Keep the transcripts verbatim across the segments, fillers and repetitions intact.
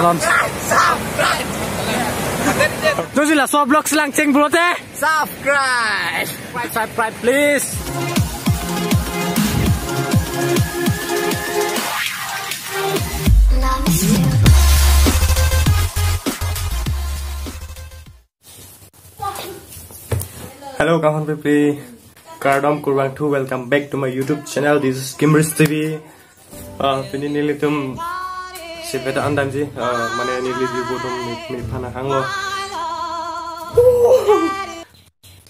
Subscribe. Tusi laso vlogs lang cheng pulote. Subscribe. Subscribe, please. Hello, kapan pipri? Kardom kurvangthu, welcome back to my YouTube channel. This is Kimris T V. Ah, pini nelitum sipeta andamji, ah, mane neli view botum mi, mi phana hanglo.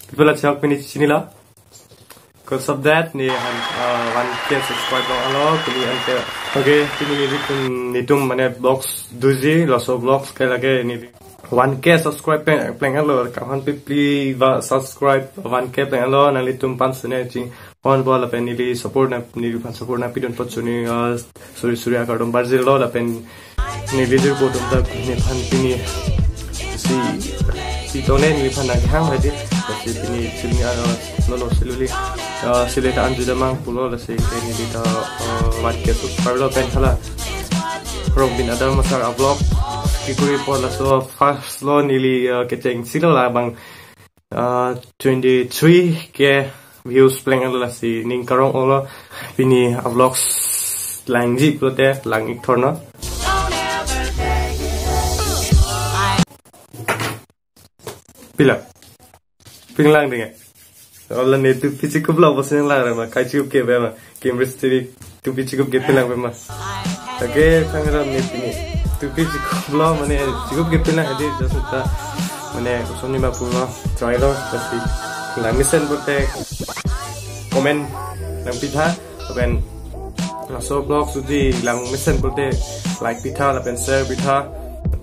People are shocked pini chinilo. Because of that, ni han, ah, one K subscribe long alo, pini one K. Okay, pini nelitum, netum mane vlogs doji, laso vlogs ke lake ni one K subscribe pe, pleng alo, kapan pipri ba subscribe one K pleng alo, nanglitum aphan sene ching on bo lapen neli support na, neliphan support nangpidun apot suni, ah, suri suri akardom barjilo lapen neli view botum ta nephan pini si, si tone nephan nanghang lagi. Lasi pini sini ano, no, no, siluli, ah, sile ta anju damang pulo, lasi ke neli ta, ah, one K subscribe lo pen hala Robin Adam Masar a vlog kekuri apot laso first lo neli, ah, kecheng silo labang, ah, twenty-three K views pleng alo, lasi ning karong olo pini a vlogs langji pulote lang ik thorno. Pila. Pinglang ding. Ola netum pichikup lo bosin lang ma, kai chikup ke be ma. Kimris T V tupi chikup ke pilang be ma. Okay, thangkam ne pini. Tupi chikup lo mane chikup ke pilang adi just ta mane uson ni ma pulo try lo pasti. Lang mesen pulote comment nangpitha lapen laso vlog sudi lang mesen pulote like pitha lapen share pitha.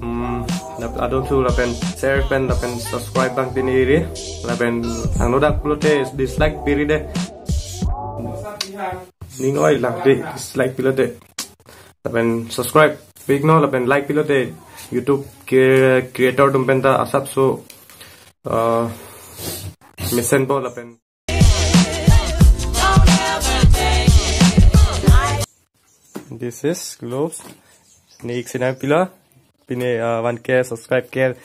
Hmm, lap-, adon thu lapen share pen lapen subscribe bang pini ri lapen angno dak pulote dislike piri de. Ning oi lang de dislike pilote. Lapen subscribe pik non lapen like pilote YouTube ke creator atum penta asapso, uh, mesen po lapen. This is gloves. Next na pila. Pini, uh, one K subscribe ke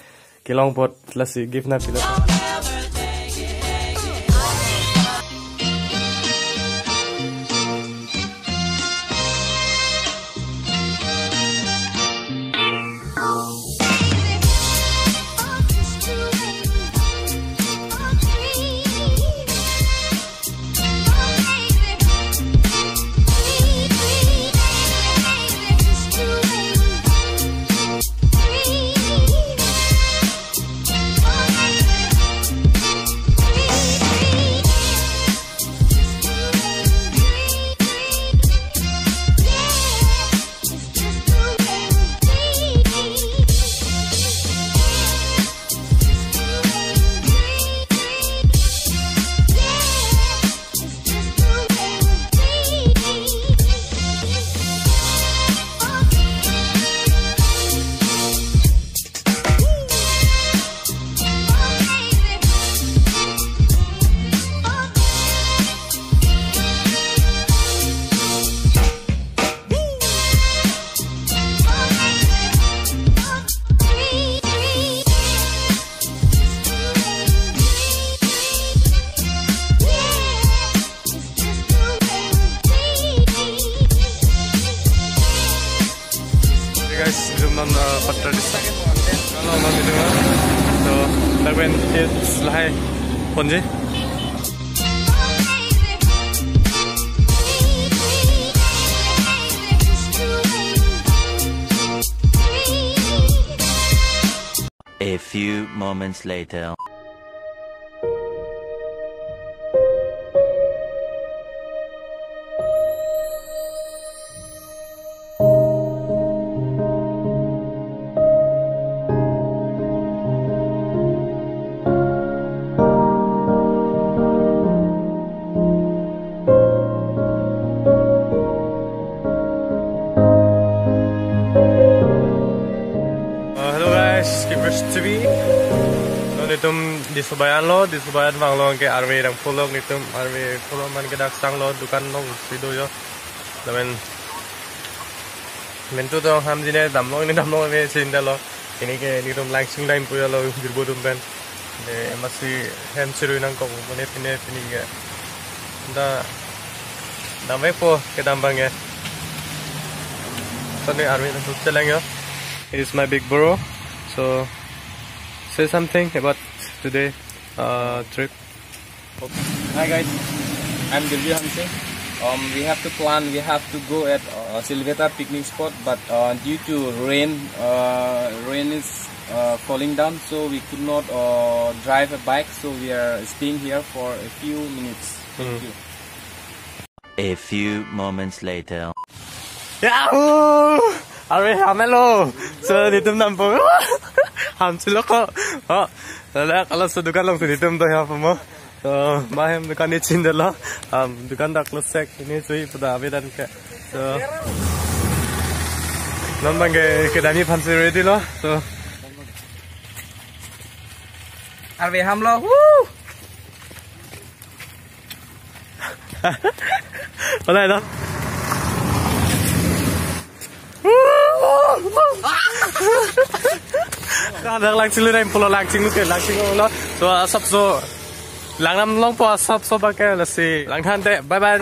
kelong apot lasi gift nangpilo. Hey guys, zoom non, uh, patra disa. Kalau non itu, so, lagu yang hits lahai ponji. A few moments later. Uh, hello guys, Kimris T V. Non netum Diso Bayan lo, Diso Bayan vanglo ke arve dang pulok netum arve pulok man ke dak sang lo dukan long sido yo. Lamen Mintu tong ham jine damlong ne damlong ne chinta lo. Ini ke ini tum Langsing line puya lo Girbo tum pen. De masi hem sirui nangkok pune pine pine ke. Da damai po kedam abang ya. So ne army tum chelang yo. It is my big bro. So say something about today uh, trip. Hi guys, I'm Dilvi Hanse. Um, we have to plan, we have to go at uh, Silveta picnic spot, but uh, due to rain, uh, rain is uh, falling down, so we could not uh, drive a bike, so we are staying here for a few minutes. Thank you. A few moments later. Yahoo! Are hamelo. So nitum nampo. Ham chilo ko. Oh. Lala kalau so dukan long so nitum to ya pamo. So mahem dukan ni chin delo. Um, dukan dak lo sek ini sui pada abedan ke. So non bang ke kedami phansi ready lo. So arve hamlo. Woo! Wala ito. Kan dak Langsing lui rai pulo Langsing ke Langsing lo. So asap so lang nam long po asap so bang ke lasi lang than te. Bye bye.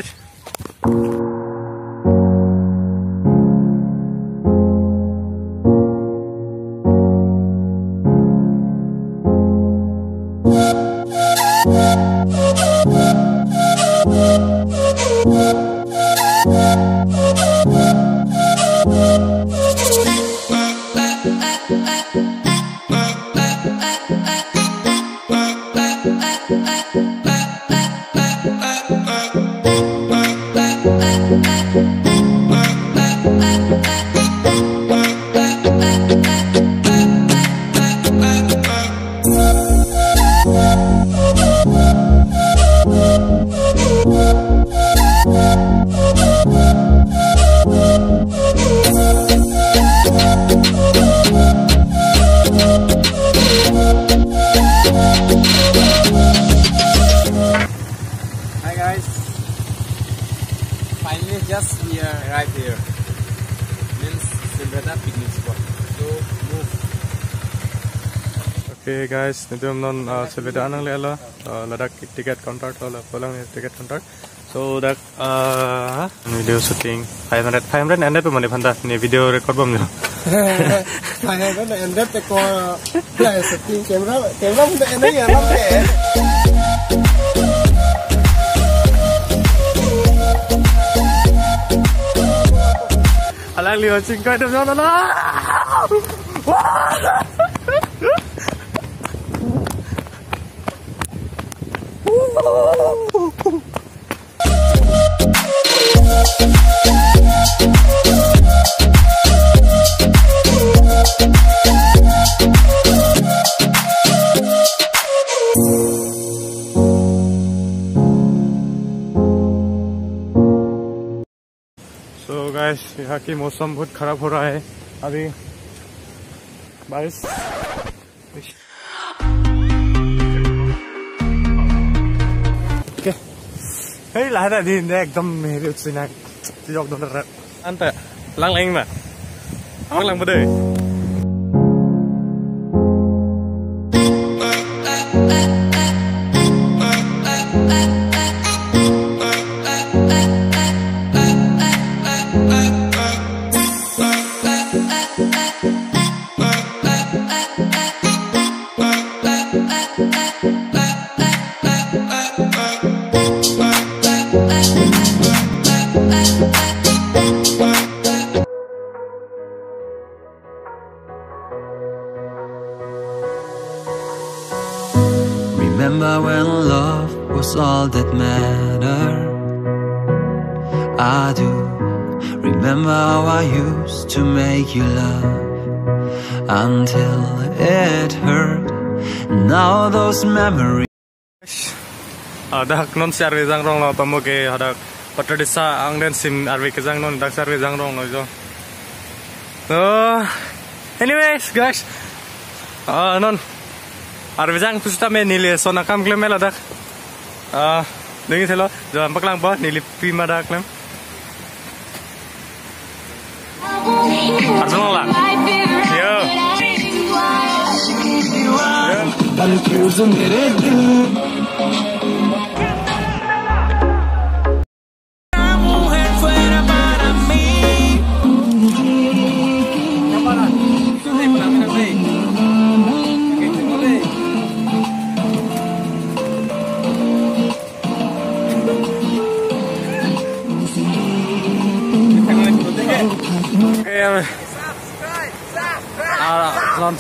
Hi guys, finally just we are right here, means Silveta picnic spot. So move. Okay guys, nitum non uh, Silveta anang le lo, uh, ladak ticket counter to la pulang ni ticket counter. So dak uh, video shooting five hundred, five hundred ended pe mane phanta ni video record bom jo. Five hundred ended te ko la shooting camera, camera pun ended ya lam ke. Alang liho chingkai dam jona na. So guys, यहाँ की मौसम बहुत खराब हो रहा है अभी, बारिश। Okay. Hey, lahai ta din de ekdom meri utsi nang. Tijok don rep. Anta lang lang ma. Ang lang ba dei. Remember when love was all that mattered? I do remember how I used to make you laugh until it hurt. Now those memories. Ah, dak non si arve jangrong lo pamo ke hadak Patradisa angden sim arve kejang non dak si arve jangrong lo jo. So, anyways, guys. Ah, non arve jang pusita me neli son akam klem mela dak. Ah, dengi thelo, jalan paklang po, neli pima dak klem. Arsenal la. Yo. Okay, alam. Ah, non.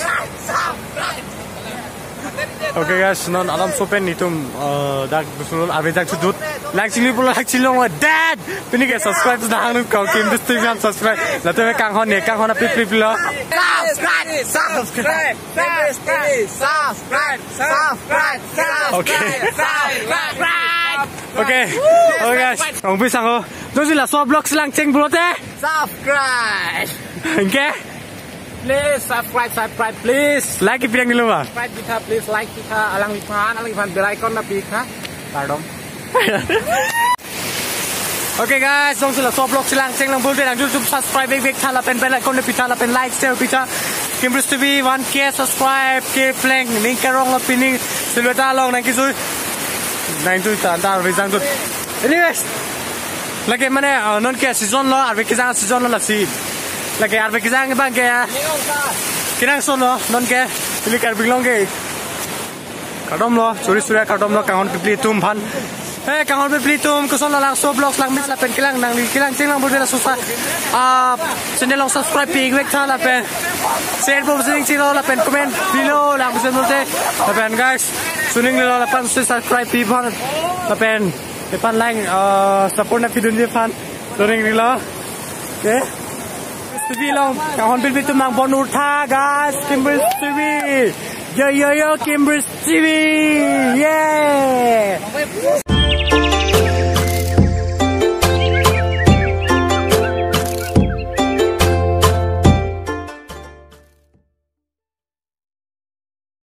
Okay guys, non alam sopen itum, eh, dak dusun arve dak sudut. Lang chinglu pulo lang chinglong lo dad. Pini ke subscribe sudah hang ko Kim Bris T V subscribe. Latum kanghon ne kanghon api pli pli lo. Subscribe, subscribe, subscribe, subscribe, subscribe, subscribe. Okay. Subscribe. Okay. Okay guys. Ong bisa ko. Jongsi laso vlog si lang cheng pulote. Subscribe. Okay. Please subscribe, subscribe, please. Like ipidang dulu, Bang. Subscribe kita, please like kita, alangliphan, alangliphan bell icon na pika. Pardon. Okay guys, jongsi laso vlog si lang cheng lang pulote nang YouTube subscribe vek vek tha lapen bell icon na pitha lapen like share pitha. Kim Bris T V one K subscribe ke pleng ning kerong lo pini silveta long nang kisui. Nang tu ta ta arve jang tu. Anyways, lake mane, uh, non ke season lo, arve kejang season lo lasi. Lake arve kejang bang ke, ah, kenangsot lo, non ke, ili Karbi Anglong ke. Kardom lo, suri suri kardom lo, kanghon pipli atum aphan. Hey, kanghon pipli atum, koson lo laso vlogs lang mis lapen kelang nangli, kelang cheng lang pulote laso sa. Ah, channel along subscribe pi vek tha lapen. Share po sing chilo lapen comment below lang bisa pulote. Lapen guys, suning lo lapen subscribe pi aphan. Lapen, epan lang, ah, support na pidunji aphan. Suning lo. Okay. T V along, kanghon pipli atum nang bon urtha, guys, Kim Bris T V. Yo, yo, yo, Kim Bris T V. Yeah.